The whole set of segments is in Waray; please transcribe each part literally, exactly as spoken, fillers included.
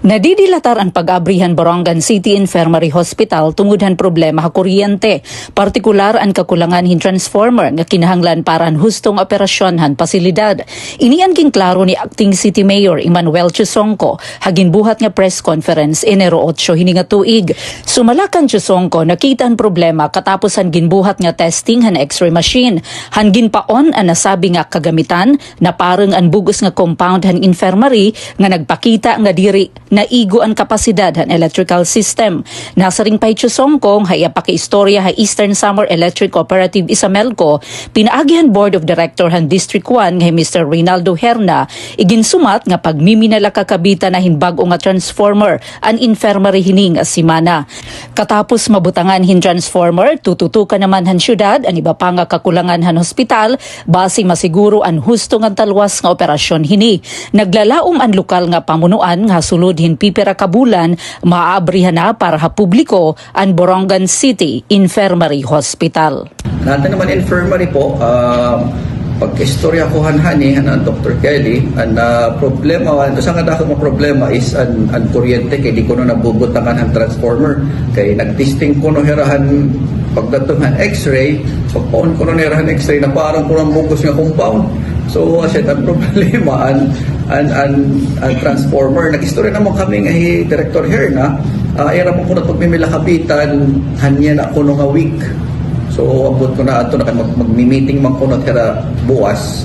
Nadidilatar an pag-abri han Borongan City Infirmary Hospital tungod han problema ha kuryente, partikular an kakulangan hin transformer nga kinahanglan para han husto nga operasyon han pasilidad. Ini an ginklaro ni Acting City Mayor Emmanuel Chusongco ha ginbuhat nga press conference Enero otso hini nga tuig. Sumala kan Chusongco, nakita an problema katapos han ginbuhat nga testing han X-ray machine. Han ginpaon an nasabi nga kagamitan, napareng an bug-os nga compound han infirmary nga nagpakita nga diri naigo an kapasidad han electrical system. Nasiring pa hi Chusongco nga ha iya pakiistorya ha Eastern Samar Electric Cooperative, Isamelco, pinaagi han Board of Director han District one nga hi Mister Reynaldo Herna, iginsumat nga pagmiminalakakabitan na hin bag-o nga transformer an infirmary hini nga semana. Katapos mabutangan hin transformer, tututukan naman han syudad an iba pa nga kakulangan han hospital, basi masiguro an husto ngan talwas nga operasyon hini. Naglalaom an lokal nga pamunuan nga ha sulod hin pipira ka bulan, maaabrihan na para ha publiko an Borongan City Infirmary Hospital. Natin naman infirmary po, ah, pagkaistorya ko han hani, han Doktor Kelly, an, ah, problema, an usa nga dako nga problema is an, an kuryente, kay di kuno nabubutangan han transformer. Kay nagtesting kuno hira han pagdaton han X-ray, pagpaon kuno nira han X-ray, naparang kuno an bug-os nga compound. So, asya it an problema, an, an, an, an transformer. Nag-istorya naman kami nga hi Director Herna, ah, ira man kuno pagmimilakabitan, han yana kuno nga week. So, ambot ko na ato na kay mag-, magmi-meeting man kuno hira buwas.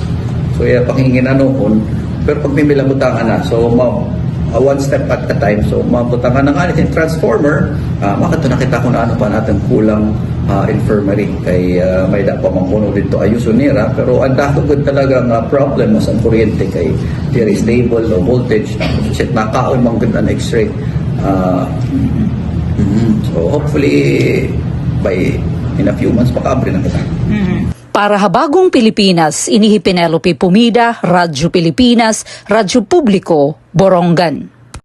So, iya panginginanohon. Pero pagmimilabutangan na. So, ma-, ah, one step at a time. So, mabutangan na ngani hin transformer, ah, makadto na kita kun ano pa an aton kulang, ah, infirmary. Kay, ah, may-ada pa man kuno didto ayuson nira. Pero an dako gud talaga nga problem, mas an kuryente kay diri stable, low voltage. Tapos, shit, nakaon man gud an X-ray. Ah, mm, so, hopefully, by, in a few months, makaabri na kita. Para ha Bagong Pilipinas, ini hi Penelope Pomida, Radyo Pilipinas, Radyo Publiko, Borongan.